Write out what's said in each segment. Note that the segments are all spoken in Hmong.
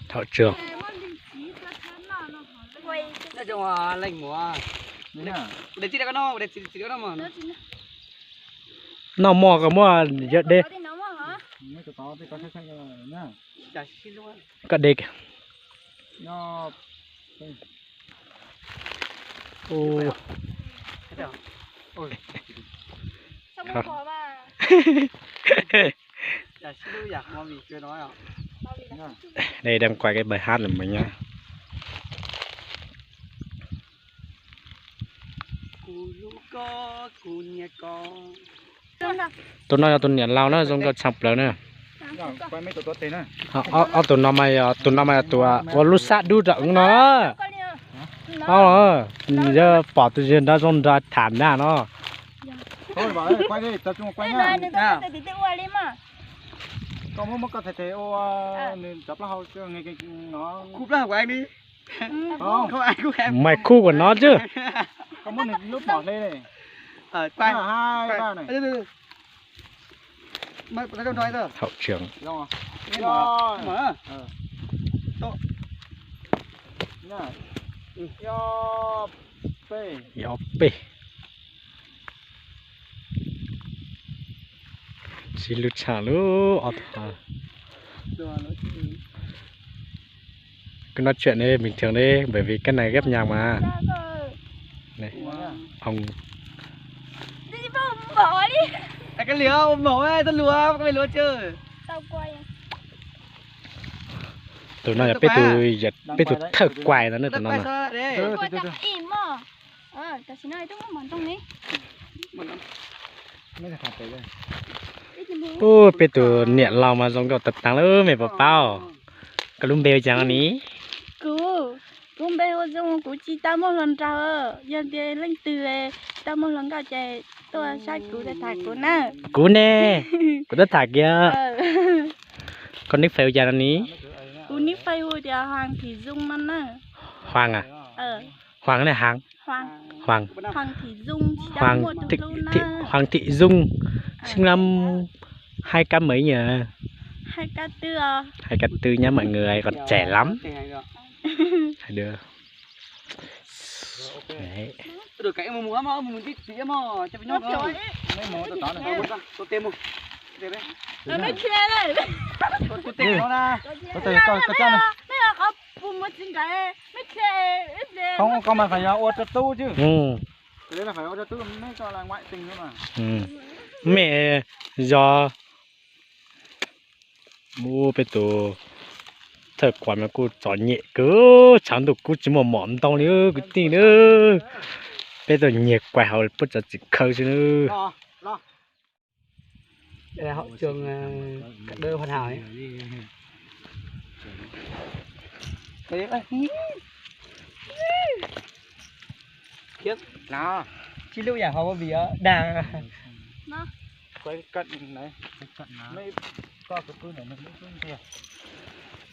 Thaum tseem noj mov kom muaj yog de. Koj de. Đây đang quay cái bài hát là mình nhá. Tus no yog tus niam laus na, zoo nkauj tshaj plaws na. Ob tug no mas yog tus no mas yog tus ua lub sab dub rau no. Yog pom tus yawg nrog zoo nrog tham ntag no. Mày khu của nó chứ. Hậu trưởng. Yog peb. Xib lub tshaj lub ob tug. Cứ nói chuyện đi, bình thường đi, bởi vì cái này ghép nhạc mà. Này, ông. Tus no yog peb tus, peb tus thawj quais no, tub tus no na. Ub, peb tus niam laus mas zoo nkauj tag tag lawm mej puas paub. Koj lub npe hu cas no ni? Kuv, kuv npe hu Zoo, kuv tsis tau muaj hluas nraug. Yog tias leej twg tau muaj hluas nkauj ces tuaj saib kuv, tham kuv na. Kuv ne, kuv twb tham kiag. Koj nick Face hu cas no ni? Kuv nick Face hu tias Hoàng Thị Dung no na. Hoàng à? Hoàng hay là Hằng? Hoàng. Hoàng Thị Dung, tsis tau muaj tus hlub na. Hoàng Thị Dung, sinh năm hai k mấy nhỉ? Hai k tư à? Hai k tư nhá mọi người, còn trẻ lắm. Hai đứa. Đấy. Không, con mà phải ua cho tub chứ. Mej yog, ub, peb tus thawj quais mas kuj txom nyem kawg, tshav ntuj kuj tsis muaj mom ntoo li kwv tij na. Peb tuaj nyiag quais hauv puab tov txim khaws xwb na. Đây là hậu trường, ờ, cặp đôi hoàn hảo ấy. Khiếp. Nó. Chứ lúc nhà họ có gì á, đang. Quay cận đấy. Mấy con cứ cứ này, nó cứ cứ kia.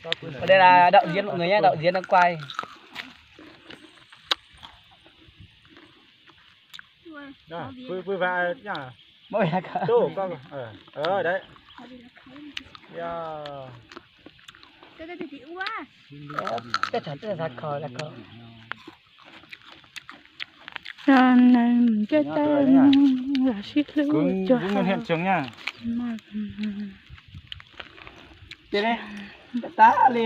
Con cứ này. Ở đây là đạo diễn mọi người nhé, đạo diễn đang quay. Vui, vui vẻ nhá. Mỗi nhà có. Tú, con, ờ, ờ, đấy. Yo. Cái, cái, cái, cái, ua. Cái chả tức là khờ là khờ. Rồi này, cái tay là xí lưỡi cho hả? Chị đây, ta li.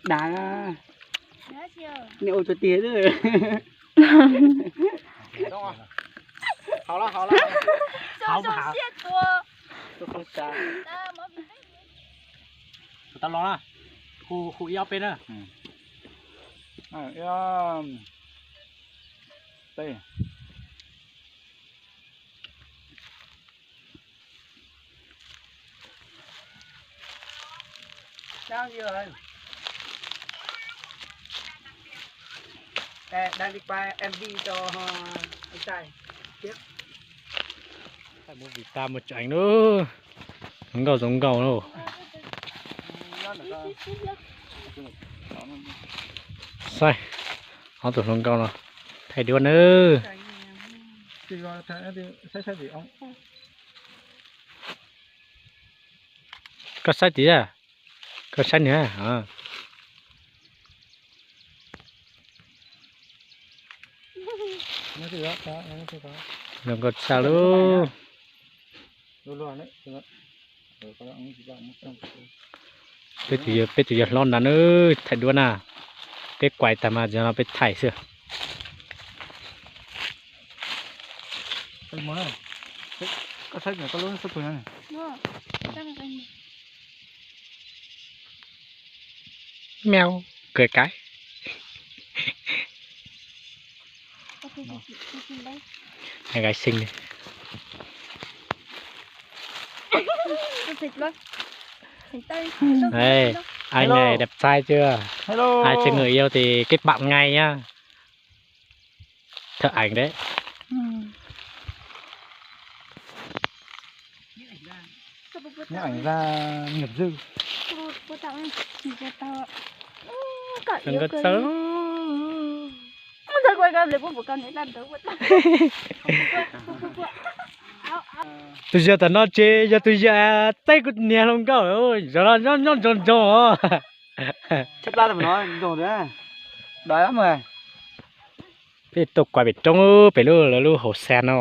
Đá. Nè, ôi, cho tiền nữa. Hào lắm, hào lắm. Hào mà hào. Tôi không sao. Tụi tao lo na. Khu, khu ib ob peb na. Tê. Đang đi quay em vi cho, ờ, anh trai. Tiếp. Mus vim tas mus tseem na. Zoo nkauj zoo nkauj na. Saib, ob tug hluas nkauj no thaij duab na. Koj saib tid a. Koj saib nws. Zoo nkauj tshaj lub. Peb tus yawg hlob ntawd na, thaij duab na. Peb kuaim tag mas zaum no peb thaij xwb. Mèo, kawg kaib. Kaib xeeb li. Ê, anh này đẹp trai chưa? Ai trên người yêu thì kết bạn ngay nhá. Thợ ảnh đấy. Nhiếp ảnh gia nghiệp dư. Đừng có xấu. Tus yawg tam no ces yog tus yawg teb kuv niag hluas nkauj, zaum no nyob nyob ntsoog ntsoog os. Peb tuaj kuaim pem roob pem lub lawv lub haus xas no.